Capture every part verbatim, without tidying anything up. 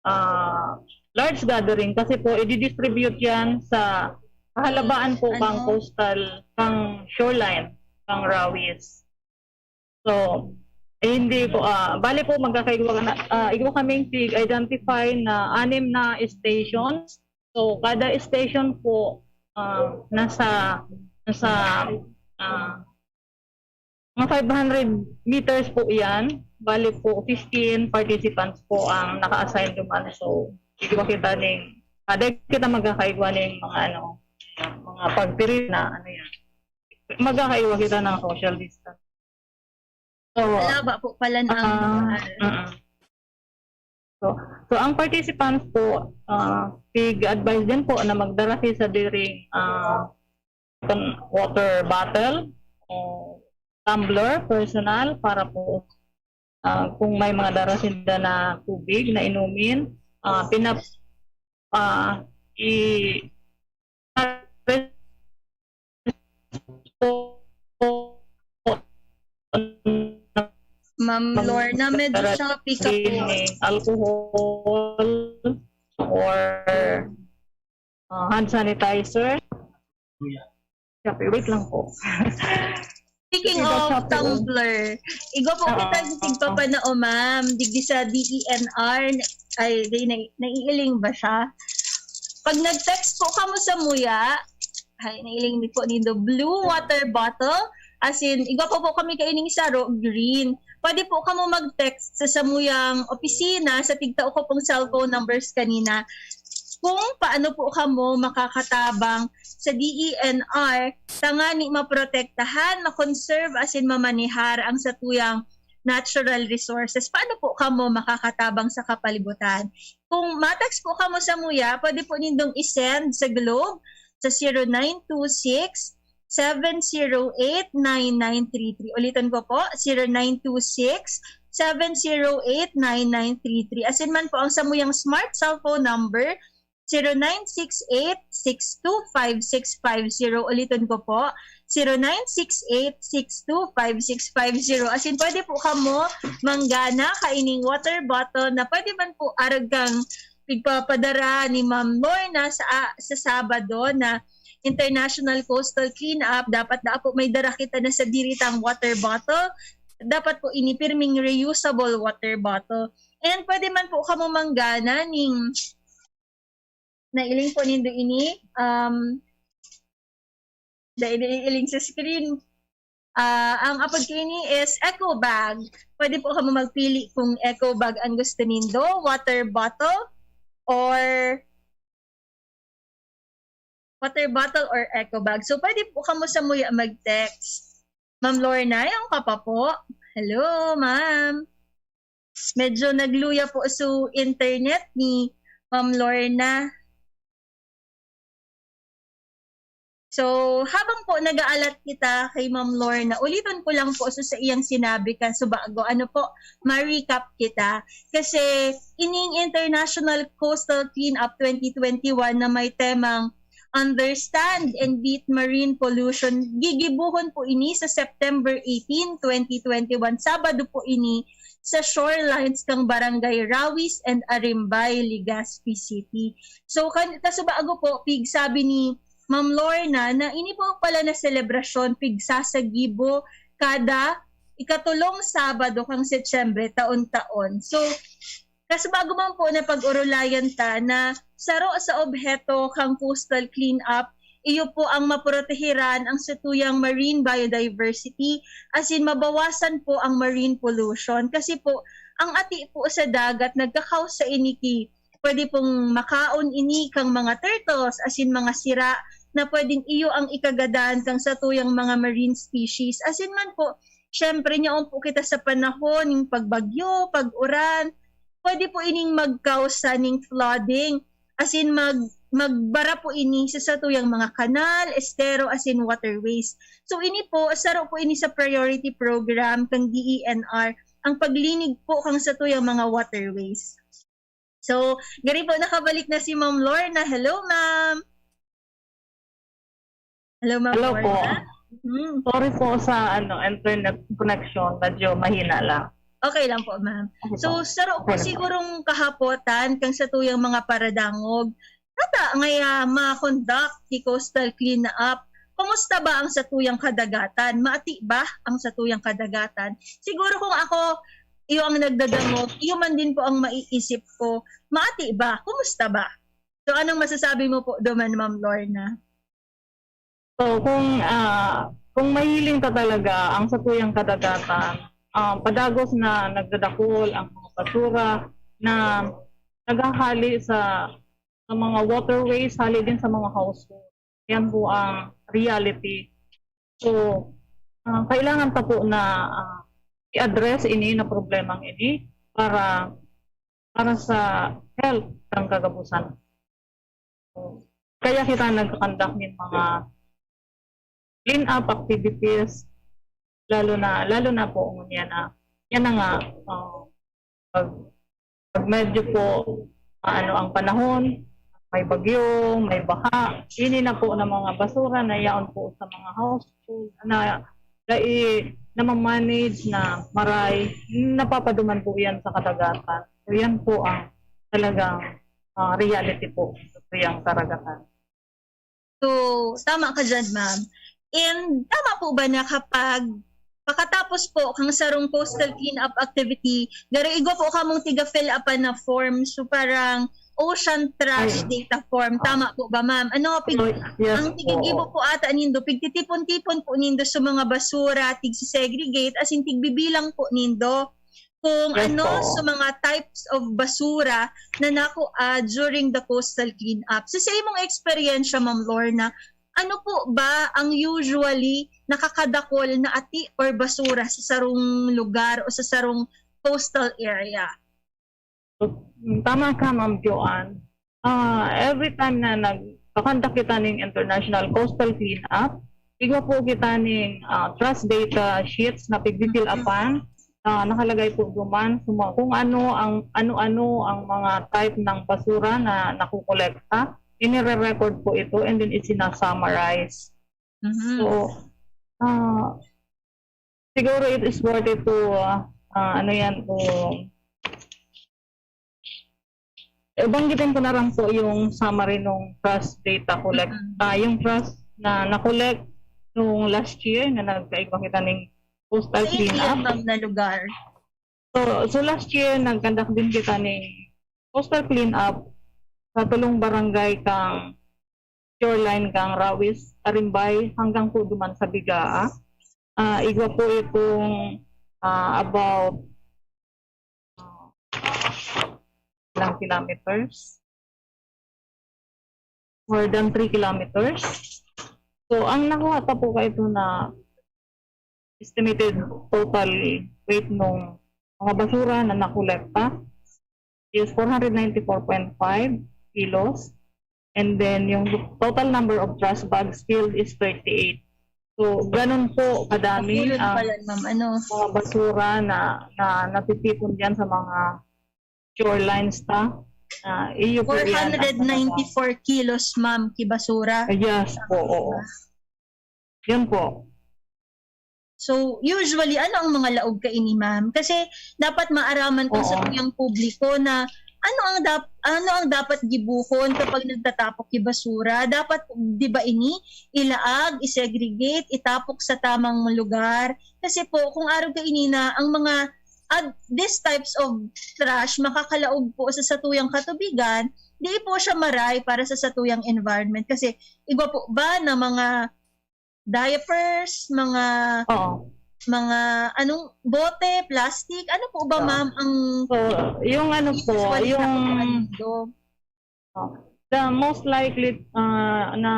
ah, large gathering kasi po i-distribute yan sa kahalabaan po kang coastal, kang shoreline, kang Rawis. So, eh, hindi po, ah, bale po magkakaigwa na, ah, igwa kaming tig-identify na anim na stations. So, kada station po, ah, nasa, nasa, ah, mga five hundred meters po yan. Bale po, fifteen participants po ang naka-assign duman. So, igwa kita ning, ah, dahil kita magkakaigwa ning mga ano, mga pagpirit na ano yan. Magkakaigwa kita ng social distance. So, Malaba po pala na ang ah, lugar. mm. So, so ang participants po, ah, pig-advise din po na magdara siya sa diring ah, water bottle o tumbler personal para po ah, kung may mga dara sila na tubig na inumin, ah, pinap ah, i Ma'am Lorna, medyo choppy ka po. Alcohol or ah, hand sanitizer. Choppy, wait lang po. Speaking Sige, of choppy. Tumbler, igwa po Oo. kita tigpapanao, ma'am. Digdi sa D E N R, ay, di, na, naiiling ba siya? Pag nag-text po kamo sa muya, ay, nailing ni po nindo, blue water bottle, as in, igwa po po kami kaining saro, green. Pwede po kamo mag-text sa samuyang opisina, sa tigtao ko pong cellphone numbers kanina, kung paano po kamo makakatabang sa D E N R tangani maprotektahan, makonserve, asin mamanehar ang satuyang natural resources. Paano po kamo makakatabang sa kapalibutan? Kung ma-text po kamo sa muya, pwede po nindong i-send sa Globe sa zero nine two six, seven zero eight, nine nine three three. Ulitin ko po, zero nine two six, seven zero eight, nine nine three three. Asin man po ang samuyang smart cellphone number, zero nine six eight, six two five six five zero. Ulitin ko po, zero nine six eight, six two five six five zero. Asin pwede po kamo manggana kaining water bottle na pwede man po arog kang pigpapadara ni Ma'am Lorna sa, sa Sabado na International Coastal Cleanup. Dapat daa po may dara kita na sadiritang water bottle. Dapat po ini pirming reusable water bottle. And pwede man po kamo manggana ning nailing po nindo ini. Um, dahil naiiling sa screen. Ah, ang apod ko ini is eco bag. Pwede po kamo magpili kung eco bag ang gusto nindo, water bottle, or water bottle or eco bag. So, pwede po kamo sa muya mag-text. Ma'am Lorna, yung ka pa po? Hello, ma'am. Medyo nagluya po su internet ni Ma'am Lorna. So, habang po nag-aalat kita kay Ma'am Lorna, ulitan ko lang po so sa iyang sinabi kan subago. Ano po, ma-recap kita. Kasi ining International Coastal Cleanup twenty twenty-one na may temang Understand and Beat Marine Pollution, gigibuhon po ini sa September eighteen, twenty twenty-one. Sabado po ini sa shorelines kang Barangay Rawis and Arimbay, Legazpi City. So, kan kasubago po, pig sabi ni Ma'am Lorna na ini po pala na selebrasyon, pigsasagibo kada ikatulong Sabado kang Setyembre taon-taon. So, kasubago man po na pag-orolayan ta na saro sa obheto kang coastal cleanup, iyo po ang maprotehiran ang satuyang marine biodiversity, asin mabawasan po ang marine pollution. Kasi po, ang ati po sa dagat nagkakausa ini ki pwede pong makaon ini kang mga turtles, asin mga sira na pwedeng iyo ang ikagadan kang satuyang mga marine species. Asin man po, syempre, nyaon po kita sa panahon ning pagbagyo, pag-uran, pwede po ining magkausa ning flooding. Asin mag magbara po ini sa satuyang mga kanal, estero, asin waterways. So ini po, saro po ini sa priority program kang D E N R, ang paglinig po kang satuyang mga waterways. So, gari po nakabalik na si Ma'am Lorna. Hello, ma'am. Hello, Ma'am Hello po. Lorna. Hmm. Sorry po sa ano internet connection, medyo mahina lang. Okay lang po, ma'am. Okay So, po. saro po Okay lang po. sigurong kahapotan kan satuyang mga paradangog. Nata, ngaya ma-conduct ki coastal cleanup. Kumusta ba ang satuyang kadagatan? Maati ba ang satuyang kadagatan? Siguro kung ako, iyo ang nagdadangog, iyo man din po ang maiisip ko. Maati ba? Kumusta ba? So, anong masasabi mo po duman, Ma'am Lorna? So kung ah, kung mahiling ka talaga ang satuyang kadagatan, ah, padagos na nagdadakol ang mga basura na naghahali sa sa mga waterways, hali din sa mga household. Yan po ang reality. So, ah, kailangan ta po na ah, i-address ini na problemang ini para para sa health ng kagabusan. Kaya kita nagkakandak ng mga clean up activities, lalo na lalo na po ngunyan na yan na nga ah, pag, pag medyo po ano ang panahon, may bagyo, may baha, ini na po ng mga basura na yaon po sa mga household na dai namamanage na maray, napapaduman po yan sa kadagatan. So yan po ang talagang ah, reality po sa tuyang karagatan. So, tama ka dyan, ma'am. And tama po ba na kapag pakatapos po kang sarong coastal cleanup activity, garo igwa po kamong tiga-fill upan na form, so parang ocean trash Ay. Data form. Tama po ba, ma'am? Ano, pig, So, yes ang tigigibo po. Po ata nindo, pigtitipon-tipon po nindo sa mga basura, tig-segregate, as in tigbibilang po nindo kung Yes ano po. Sa mga types of basura na nakua during the coastal cleanup. Sa, sa imong eksperyensya, Ma'am Lorna, ano po ba ang usually nakakadakol na ati or basura sa sarong lugar o sa sarong coastal area? Tama ka, Ma'am Joanne. Ah, every time na nagkakandak kita ning International Coastal Cleanup, igwa po kita ning ah, trash data sheets na pigbibilapan. Ah, nakalagay po duman kung, kung ano ang ano-ano ang mga type ng basura na nakukolekta. Inire-record po ito and then isinasummarize. Mhm. So, ah, siguro it is worth it to, ah, ah, ano yan, to, eh, banggitin ko na lang po yung summary ng trash data collect, Mhm. ah, yung trash na na-collect nung last year na nagkaigwa kita ng coastal Sa cleanup. Indian, ma'am, na lugar. So, so last year, nag-conduct din kita ng coastal cleanup sa tulong barangay kang shoreline kang Rawis, Arimbay, hanggang po duman sa Bigaa. Ah, igwa po itong ah, about ah, ilang kilometers? More than three kilometers. So, ang nakuha ta po kaito na estimated total weight ng mga basura na nakolekta is four hundred ninety-four point five kilos. And then, yung total number of trash bags filled is thirty-eight. So, ganun po kadami Kapulod ang pala, ma'am. Ano? mga basura na, na natitipon dyan sa mga shorelines ta. Ah, iyo po yan ang talaga. Four hundred ninety-four kilos, ma'am, ki basura. Ah, yes po, oo. Yun po. So, usually, ano ang mga laog kaini, ma'am? Kasi dapat maaraman kung sa Oo. tuyang publiko na ano ang dap ano ang dapat gibuhon kapag nagtatapok ki basura. Dapat, di ba ini, ilaag, i-segregate, itapok sa tamang lugar. Kasi po, kung arog kaini na ang mga at these types of trash makakalaog po sa satuyang katubigan, di po siya maray para sa satuyang environment. Kasi igwa po ba na mga diapers, mga Oo. mga anong bote, plastic, ano po ba, Oo. ma'am, ang So, yung ano po, usually yung nakukuha nindo? The most likely ah, na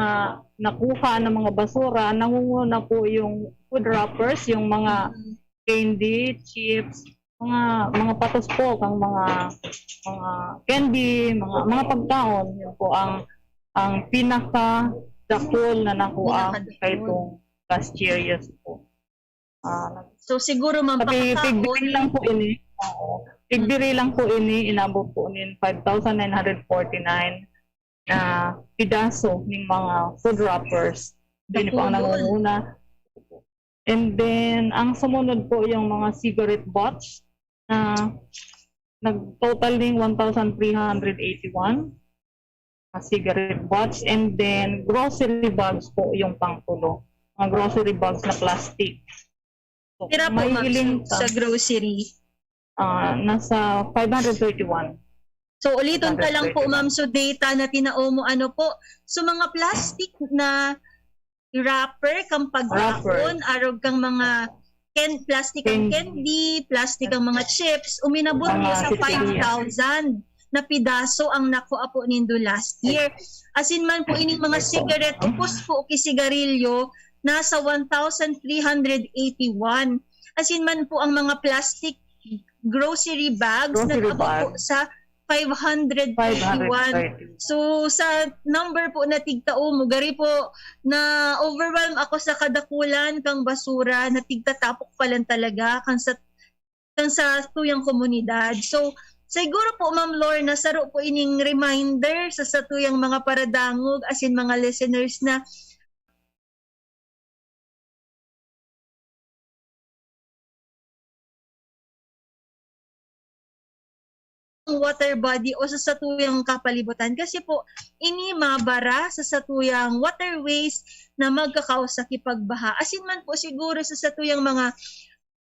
nakuha ng mga basura, nangunguna po yung food wrappers, yung mga Mm. candy, chips, mga mga patos po, kang mga mga candy, mga mga pagkaon, yun po ang ang pinaka dakol na nakuha Pinakadakol. Kaitong last year, yes po. Ah, So siguro, ma'am, Pati pakakaon. Tigdiri lang po ini. Oo. Tigdiri lang po ini, inabot po nin five thousand nine hundred forty-nine na pidaso ng mga food wrappers. Yun po ang Dakul. nangunguna. And then, ang sumunod po yung mga cigarette butts. na nag-total ning one thousand three hundred eighty-one na cigarette butts, and then grocery bags po yung pangtulo. Mga grocery bags na plastic. So, Pira po, may ma'am, hiling sa, sa grocery? Ah, nasa five hundred thirty-one. So, uliton ta lang po, ma'am. So, data na tinao mo, ano po? So, mga plastic na wrapper, kang pagkaon, arog kang mga ken, plastic ang Candy. Candy, plastic ang mga chips, uminabot Mga niya sa chichirya. five thousand na pidaso ang nakuha po nindo last year. Asin man po ining mga cigarette, upos po ki sigarilyo, nasa one thousand three hundred eighty-one. Asin man po ang mga plastic grocery bags, Grocery nag-abot po bag. Sa five hundred thirty-one. five hundred thirty. So, sa number po na tigtao mo, gari po, na-overwhelm ako sa kadakulan kang basura na tigtatapok pa lang talaga kang sa, kang sa tuyang komunidad. So, siguro po, Ma'am Lorna, saro po ining reminder sa satuyang mga paradangog, asin mga listeners na water body o sa satuyang kapalibutan. Kasi po, ini mabara sa satuyang waterways na magkakausa ki pagbaha. Asin man po siguro sa satuyang mga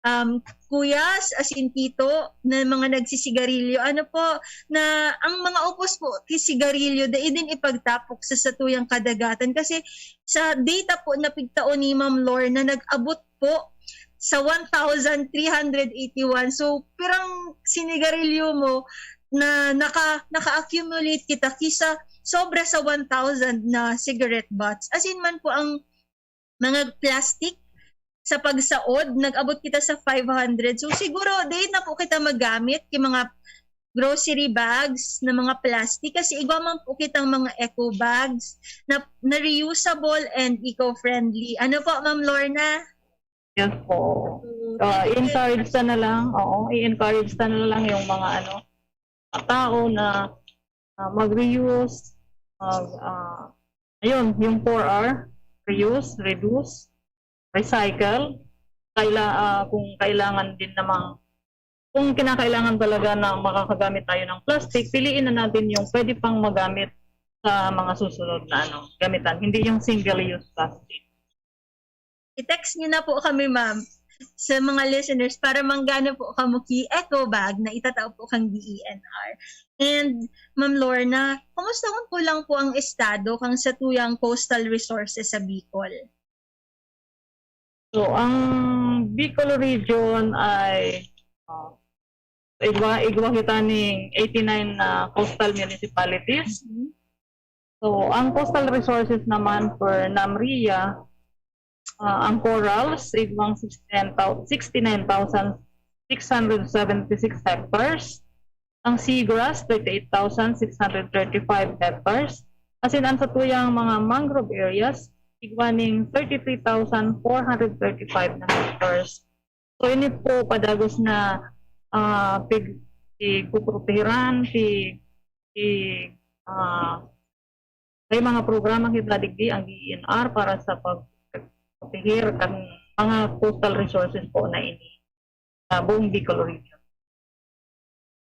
um, kuyas, asin tito, na mga nagsisigarilyo. Ano po, na ang mga upos po ki sigarilyo, dai din ipagtapok sa satuyang kadagatan. Kasi sa data po na pigtao ni Ma'am Lorna, nag-abot po sa one thousand three hundred eighty-one. So, pirang sinigarilyo mo na naka, naka-accumulate kita kisa sobra sa one thousand na cigarette butts. Asin man po ang mga plastic sa pagsaod, nag-abot kita sa five hundred. So, siguro, dai na po kita magamit ki mga grocery bags na mga plastic kasi igwa man po kitang mga eco bags na, na reusable and eco-friendly. Ano po, Ma'am Lorna? Yes po. Uh, encourage ta na lang, oo, i-encourage ta na lang yung mga ano, mga tao na ah, mag-reuse, mag, ah, ayun, yung four R, reuse, reduce, recycle. Kaila, ah, kung kailangan din namang, kung kinakailangan talaga na makakagamit tayo ng plastic, piliin na natin yung pwede pang magamit sa mga susunod na ano, gamitan. Hindi yung single-use plastic. I-text niyo na po kami, ma'am, sa mga listeners para manggana po kamo ki eco bag na itatao po kang D E N R. And, Ma'am Lorna, kumusta man po lang po ang estado kang satuyang coastal resources sa Bicol? So, ang Bicol region ay uh, igwa, igwa kita ning eighty-nine na coastal municipalities. So, ang coastal resources naman for NAMRIA, ah, ang corals, igwang sixty-nine thou-, sixty-nine thousand six hundred seventy-six hectares. Ang seagrass, thirty-eight thousand six hundred thirty-five hectares. Asin ang satuyang mga mangrove areas, igwa ning thirty-three thousand four hundred thirty-five na hectares. So, ini po padagos na, ah, pig-, pigpuprotehiran, pig-, pig-, ah, may mga programa kita digdi ang D E N R para sa pagproteher kan mga coastal resources po na ini sa buong Bicol region.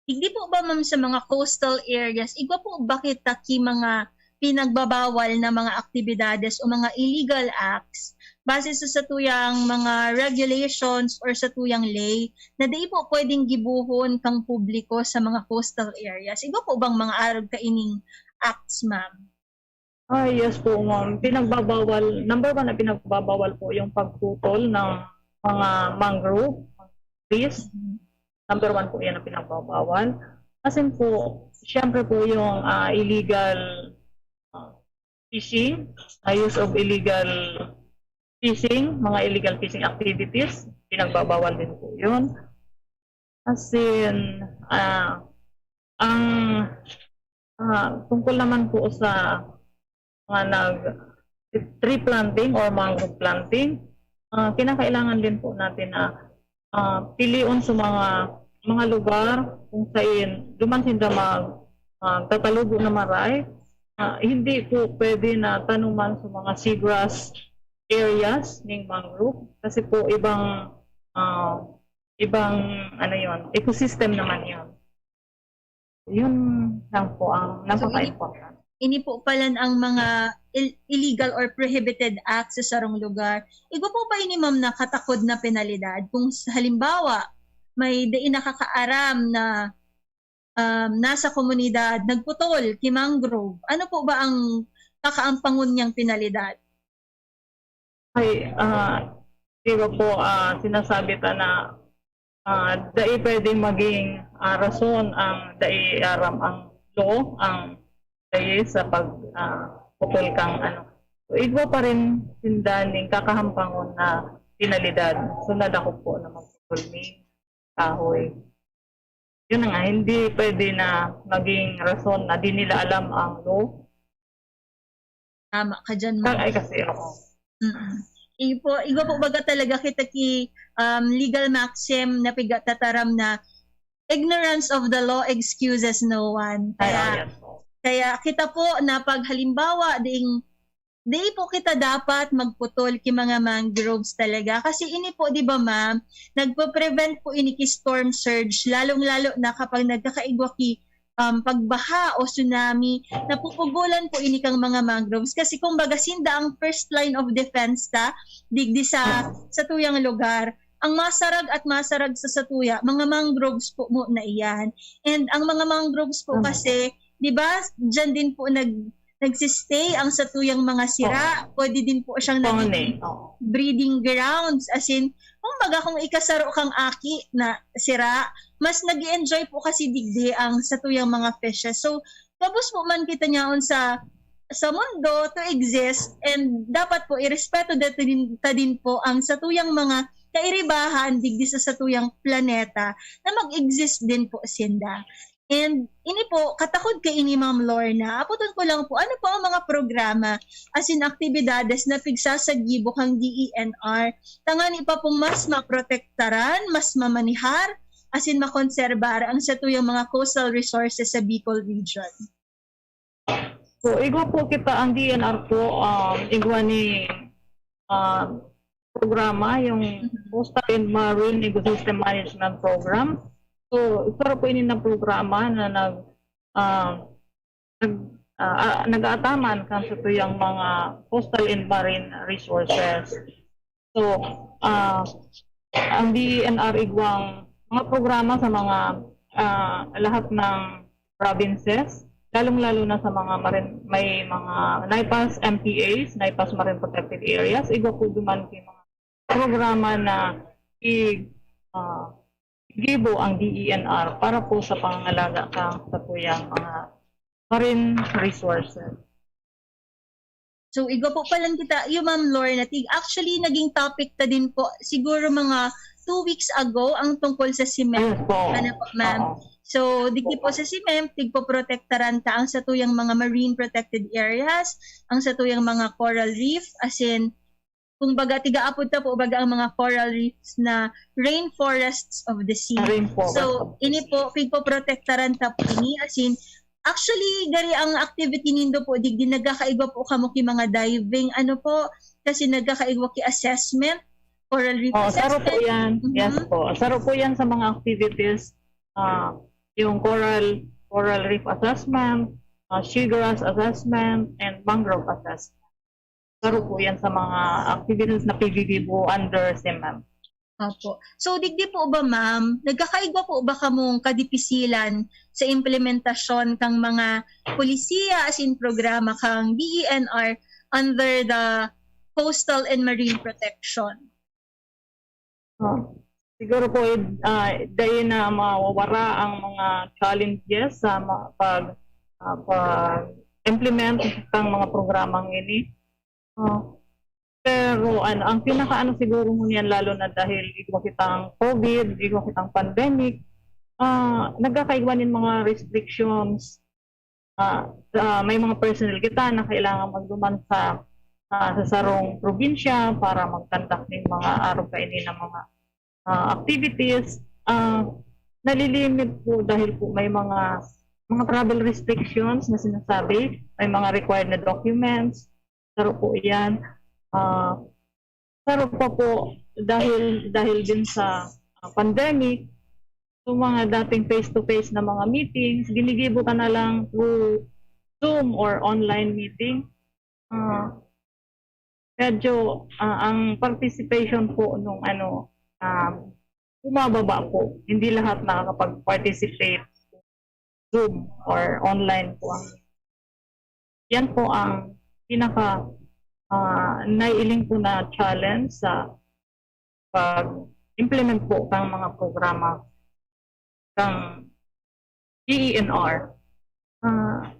Digdi po ba, ma'am, sa mga coastal areas, igwa po ba kita ki mga pinagbabawal na mga aktibidades o mga illegal acts base sa satuyang mga regulations or satuyang ley na dai po pwedeng gibohon kang publiko sa mga coastal areas? Igwa po bang mga arog kaining acts, ma'am? Ah, yes po, ma'am. Pinagbabawal, number one na pinagbabawal po yung pagputol ng mga mangrove trees. Number one po yan ang pinagbabawal. Asin po, siyempre po yung ah, illegal ah, fishing, ah, use of illegal fishing, mga illegal fishing activities, pinagbabawal din po yun. Asin, ah, ang ah, tungkol naman po sa mga nag tree planting or mangrove planting, ah, kinakailangan din po natin na ah, pilion sa mga mga lugar kung sain duman sinda mag ah, tatalubo na maray. Ah, hindi po pwede na tanuman sa mga seagrass areas ning mangrove kasi po ibang ah, ibang, ano yon, ecosystem naman yon. Yun lang po ang napaka-important. Ini po palan ang mga il- illegal or prohibited acts sa sarong lugar. Igwa po ba ini, ma'am, na katakod na penalidad? Kung sa halimbawa, may dai nakakaaram na um, nasa komunidad, nagputol ki mangrove, ano po ba ang kakaampangon niyang penalidad? Ay, ah, di ba po, ah, sinasabi ta na ah, dai pwedeng maging ah, rason ang dai aram ang law, ang dai sa pag ah, putol kang ano. So, igwa pa rin sinda ning kakahampangon na penalidad. So, nadako po na magputol ning kahoy. Yun na nga, hindi pwede na maging rason na di nila alam ang law. Tama ka dyan, ma'am. Ay, kasi ako. Mm-mm. Iyo po, igwa po baga talaga kita ki um, legal maxim na pigtataram na ignorance of the law excuses no one. Ay, Kaya, oh, yes po. kaya kita po na pag halimbawa, ding, di po kita dapat magputol ki mga mangroves talaga. Kasi ini po, di ba ma'am, nagpo-prevent po ini ki storm surge, lalong-lalo na kapag nagkakaigwa ki um, pagbaha o tsunami, napupugulan po ini kang mga mangroves. Kasi kumbaga, sinda ang first line of defense ta, digdi sa, sa tuyang lugar. Ang masarag at masarag sa satuya, mga mangroves po mo na iyan. And ang mga mangroves po Tama. Kasi, di ba, dyan din po nag, nagsistay ang satuyang mga sira. Pwede din po siyang Fauna, nagiging oo. Breeding grounds. As in, kumbaga kung ikasaro kang aki na sira, mas nag enjoy po kasi digdi ang satuyang mga fishes. So, gabos po man kita niyaon sa sa mundo to exist, and dapat po irespeto dito din, ta din po ang satuyang mga kairibahan digdi sa satuyang planeta na mag-exist din po sinda. And ini po, katakod kaini, Ma'am Lorna, apoton ko lang po, ano po ang mga programa, as in aktibidades na pigsasagibo kang D E N R, tangani pa pong mas maprotektaran, mas mamanihar, as in makonserbar ang satuyang mga coastal resources sa Bicol region? So, igwa po kita ang D E N R po, um, igwa ni um, programa, yung Coastal and Marine Ecosystem Management Program. So, isa po ini na programa na nag, ah, nag, ah, ah, nag-aataman kan satuyang mga coastal and marine resources. So, ah, ang D E N R igwang mga programa sa mga ah, lahat ng provinces, lalong-lalo na sa mga marin, may mga NIPAS M P As, NIPAS Marine Protected Areas, igwa po duman ki mga programa na i, ah, gibo ang D E N R para po sa pangangalaga kan satuyang mga marine resources. So, igwa po palan kita, iyo, Ma'am Lorna, tig, actually, naging topic ta din po, siguro mga two weeks ago, ang tungkol sa cement. Ayun po. Ano po, ma'am? Oo. So, digdi po sa cement, tigpoprotektaran ta ang satuyang mga marine protected areas, ang satuyang mga coral reef, as in, kung baga, tigaapod ta po, baga ang mga coral reefs na rainforests of the sea. Rainforest So, of the ini sea. Po, pigpoprotektaran ta po ini, as in, actually, gari ang activity nindo po, digdi nagkakaigwa po kamo ki mga diving, ano po, kasi nagkakaigwa ki assessment, coral reef Oh, saro assessment. Po yan. Mhm. Yes po. Saro po yan sa mga activities, ah, yung coral coral reef assessment, ah, seagrass assessment, and mangrove assessment. Saro po yan sa mga activities na piggigibo under cement. Opo. So, digdi po ba, ma'am, nagkakaigwa po ba kamong kadipisilan sa implementasyon kang mga polisiya, as in programa kang D E N R under the Coastal and Marine Protection? Ah, siguro po, eh, ah, dahil na mawawara ang mga challenges sa ma- pag, ah, pag-implement ng mga programang ini. Ah, pero ano, ang pinakaano siguro mo niyan, lalo na dahil igwa kitang COVID, igwa kitang pandemic, ah, nagkakaigwa nin mga restrictions. Ah, ah, may mga personnel kita na kailangan magduman sa, ah, sa sarong probinsya para mag-conduct nin mga arog kaini na mga, ah, activities. Ah, nalilimit po dahil po may mga mga travel restrictions na sinasabi, may mga required na documents, saro po yan. Ah, saro pa po dahil, dahil din sa, pandemic, so mga dating face-to-face na mga meetings, ginigibo ta na lang through Zoom or online meeting. Ah, medyo, ah, ang participation po nung ano, um, bumababa po. Hindi lahat nakakapag-participate Zoom or online po ang, yan po ang pinaka, ah, naiiling po na challenge sa pag-implement po ng mga programa ng D E N R. Ah,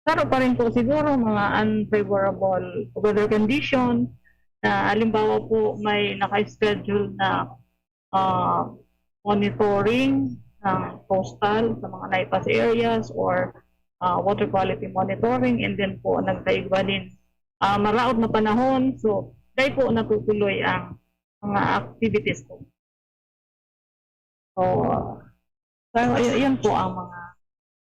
saro pa rin po siguro mga unfavorable weather condition na halimbawa po may naka-schedule na, ah, monitoring ng coastal sa mga NIPAS areas or, ah, water quality monitoring, and then po nagkaigwa nin, ah, maraot na panahon. So, dai po natutuloy ang mga activities po. So, so, y- yan po ang mga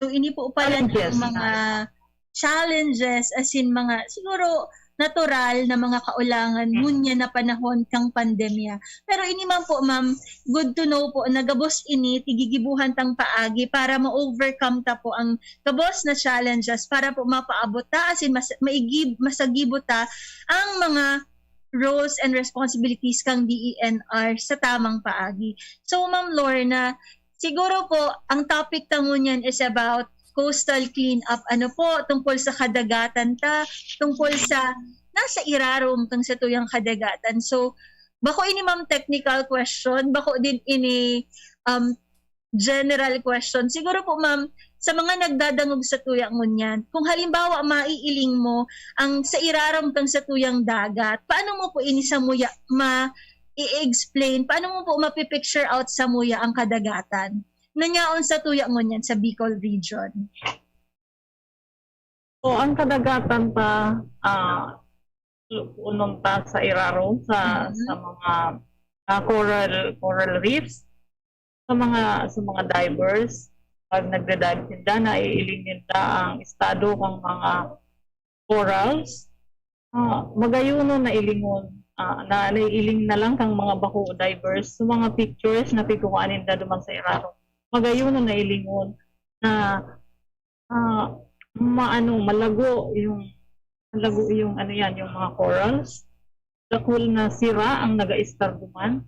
So, ini po pala Challenges ang mga na- challenges, as in mga, siguro, natural na mga kaulangan Mm. ngunyan na panahon kang pandemya. Pero ini man po, ma'am, good to know po na gabos ini, tigigibuhan tang paagi para ma-overcome ta po ang gabos na challenges para po mapaabot ta, as in, mas, maigib, masagibo ta ang mga roles and responsibilities kang D E N R sa tamang paagi. So, Ma'am Lorna, siguro po, ang topic ta ngunyan is about coastal cleanup. Ano po, tungkol sa kadagatan ta, tungkol sa nasa irarom kang satuyang kadagatan. So, bako ini, ma'am, technical question, bako din ini, um, general question. Siguro po, ma'am, sa mga nagdadangog satuya ngunyan, kung halimbawa maiiling mo ang sa irarom kang satuyang dagat, paano mo po ini samuya ma-i-explain? Paano mo po mapi-picture out samuya ang kadagatan na nyaon satuya ngunyan sa Bicol region? So, ang kadagatan ta, ah, unong ta sa irarom sa, Mhm. sa mga, ah, coral, coral reefs, sa mga, sa mga divers, pag nagda-dive sinda, naiiling ninda ang estado kang mga corals. Ah, magayonon na ilingon, ah, na naiiling na lang kang mga bako divers, sa mga pictures na pigkukuha ninda duman sa irarom. Magayonon na ilingon na, ah, maano, malago yung, malago yung, ano yan, yung mga corals. Dakul na sira ang nag-a-estar duman.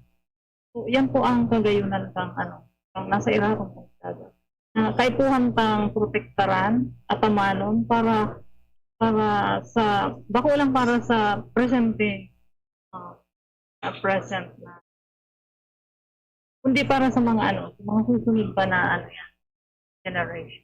So, yan po ang kagayunan kang, ano, kang nasa irarom kang dagat. Na kaipuhan pang protektaran, atamanon para, para sa, bako lang para sa presente, ah, sa present na, kundi para sa mga, ano, sa mga susunod pa na, ano yan, generation.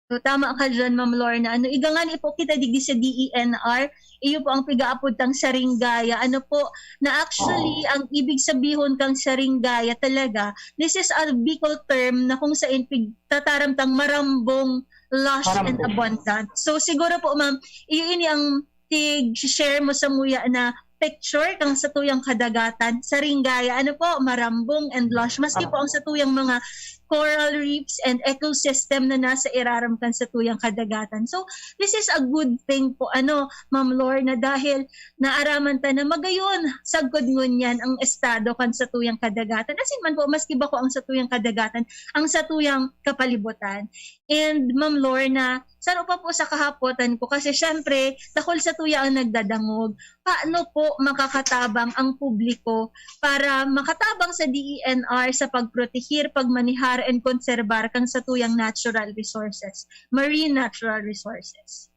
So, tama ka dyan, Ma'am Lorna. Ano, igangan ipo kita digi sa D E N R, iyo po ang pigaapod tang saringgaya. Ano po, na actually, Oo. ang ibig sabihon kang saringgaya talaga, this is a Bicol term na kung saan pig-, tataram tang marambong, lush, and Marambong. abundant. So, siguro po, ma'am, iyo ini ang tig-share mo samuya na picture kang satuyang kadagatan, saringgaya, ano po, marambong and lush. Maski po ang satuyang mga coral reefs and ecosystem na nasa irarom kan satuyang kadagatan. So, this is a good thing po, ano, Ma'am Lorna, dahil naaraman ta na magayon, sagkod ngunyan ang estado kan satuyang kadagatan. As in man po, maski bako ang satuyang kadagatan, ang satuyang kapalibutan. And Ma'am Lorna, saro pa po sa kahapotan ko, kasi syempre, dakul satuya ang nagdadangog. Paano po makakatabang ang publiko para makatabang sa D E N R sa pagprotehir, pagmanihar, and konserbar kang satuyang natural resources, marine natural resources?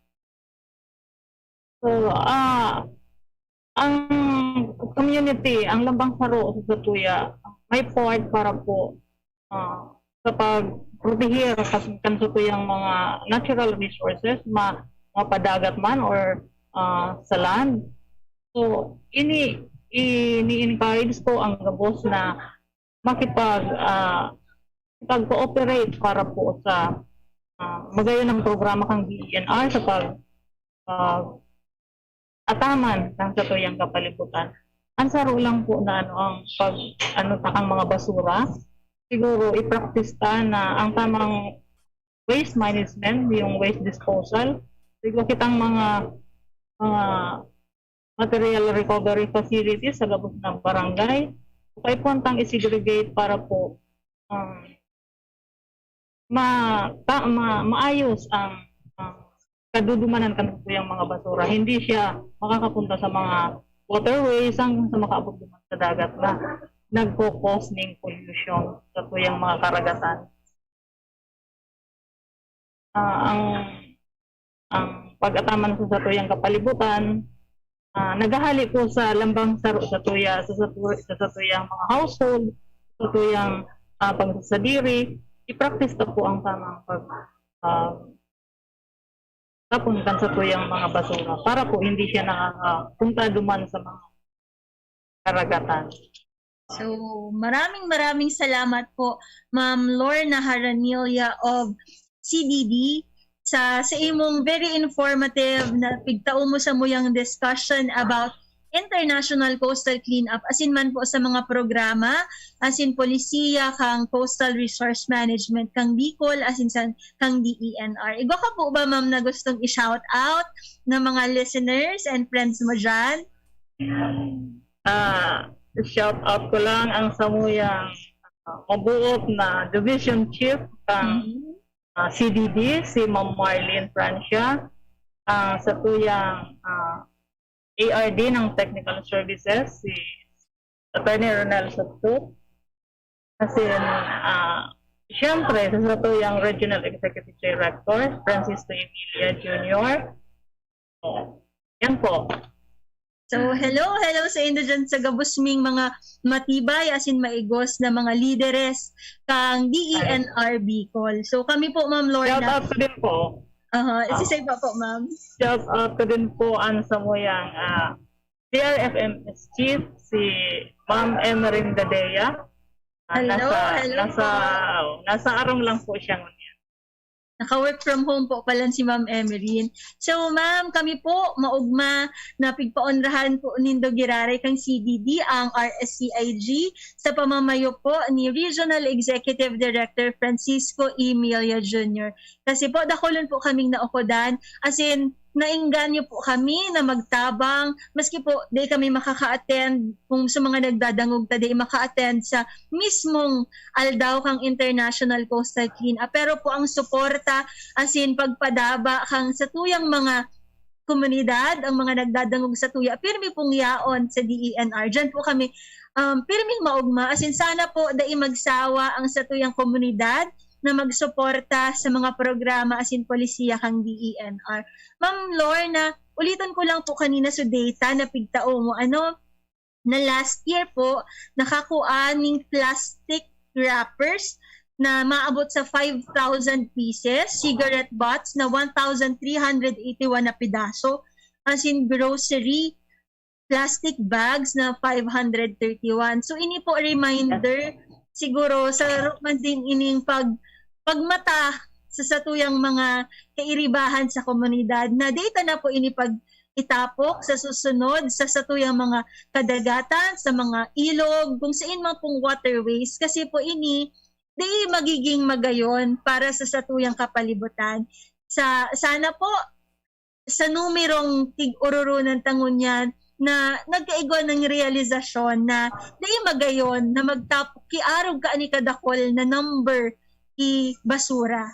So, ah, ang community, ang lambang saro sa satuya, may part para po, ah, sa pagproteher kan, kan satuyang mga natural resources, ma-, mapadagat man or, ah, sa land. So, ini-, ini-encourage ko ang gabos na makipag, ah, makipag-cooperate para po sa, ah, magayon ang programa kang D E N R sa pag, ah, ataman ng satuyang kapalibutan. Ang saro lang po na ano, ang pag, ano, takang mga basura, siguro i-practice ta na ang tamang waste management, yung waste disposal. Siguro kitang mga, mga material recovery facilities sa gabos ng barangay, Kaipuhan tang i-segregate para po, um, ma-, ta-, ma-, maayos ang, ang kadudumanan kan satuyang mga basura. Hindi siya makakapunta sa mga waterways hanggang sa makaabot duman sa dagat na nagko-cause ning pollution sa satuyang mga karagatan. Ah, ang, ang pag-ataman sa satuyang kapalibutan, ah, naghahali po sa lambang saro sa tuya, sa satu-, sa satuyang mga household, sa tuyang, ah, pagsasadiri, i-practice ta po ang tamang pag, ah, tapon kan satuyang mga basura para po hindi siya nakakapunta duman sa mga karagatan. So, maraming maraming salamat po, Ma'am Lorna Haranilia of C D D, sa, sa imong very informative na pigtao mo sa muyang discussion about International Coastal Cleanup, asin man po sa mga programa, asin polisiya kang Coastal Resource Management kang Bicol, asin sa, kang D E N R. Igwa ka po ba, ma'am, na gustong i-shout out na mga listeners and friends mo dyan? Ah, shout out ko lang ang samuyang, ah, mabuot na division chief kang, Mhm. ah, C D D, si Ma'am Marlene Francia, ang satuyang, ah, A R D ng Technical Services, si Attorney Ronel Sotto. Asin, ah, siyempre, sa satuyang Regional Executive Director, Francisco Emilia Junior. Oh, yan po. So, hello, hello sa inyo dyan sa gabos ming mga matibay, asin maigos na mga lideres kang D E N R Bicol. So, kami po, Ma'am Lorna. Shout out ko din po. Aha, isisay pa po, ma'am. Shout out ko din po ang samuyang, ah, C R F M S chief, si Ma'am Emerin Gadea. Ah, Hello, nasa, hello nasa, po. Oh, nasa Arong lang po siya ngunyan. Naka-work from home po pala si Ma'am Emerin. So, ma'am, kami po, maugma na pigpaonrahan po nindo giraray kang C D D ang R S C I G sa pamamayo po ni Regional Executive Director Francisco Emilia Junior. Kasi po, dakulon po kaming naukodan. As in, naingganyo po kami na magtabang, maski po di kami makaka-attend, kung sa mga nagdadangog ta di maka-attend sa mismong aldaw kang International Coastal Cleanup. Pero po ang suporta, as in, pagpadaba kang satuyang mga komunidad, ang mga nagdadangog sa tuya, pirmi pong yaon sa D E N R. Diyan po kami, um, pirming maugma. As in, sana po dai magsawa ang satuyang komunidad na magsuporta sa mga programa as in polisiya kang D E N R. Ma'am Lorna, uliton ko lang po kanina sa data na pigtao mo, ano, na last year po, nakakua ning plastic wrappers na maabot sa five thousand pieces, cigarette butts na one thousand three hundred eighty-one na pidaso, as in grocery, plastic bags na five hundred thirty-one. So, ini po reminder, siguro, sa man din ining pag, pagmata sa satuyang mga kairibahan sa komunidad na data na po ini pag itapok sa susunod sa satuyang mga kadagatan, sa mga ilog, kung saan man pong waterways. Kasi po ini, di magiging magayon para sa satuyang kapalibutan. Sa, sana po, sa numerong tig-ururunan ta ngunyan na nagkaigwa ng realisasyon na di magayon na magtapok ki arog kaini kadakol na number ki basura.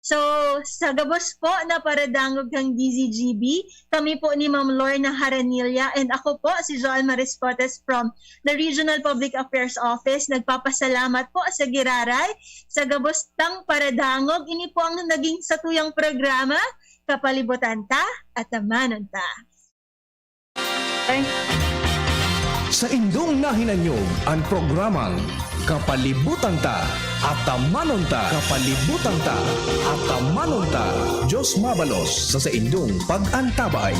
So, sa gabos po na paradangog kang D Z G B, kami po ni Ma'am Lorna Haranilla and ako po si Joan Marispotes from the Regional Public Affairs Office. Nagpapasalamat po sa giraray sa gabos tang paradangog. Ini po ang naging satuyang programa, Kapalibutan Ta, Atamanon Ta. Thanks. Saindong nahinanyog an programang Kapalibutan Ta, Atamanon Ta. Kapalibutan Ta, Atamanon Ta. Diyos mabalos sa saindong pag-antabay.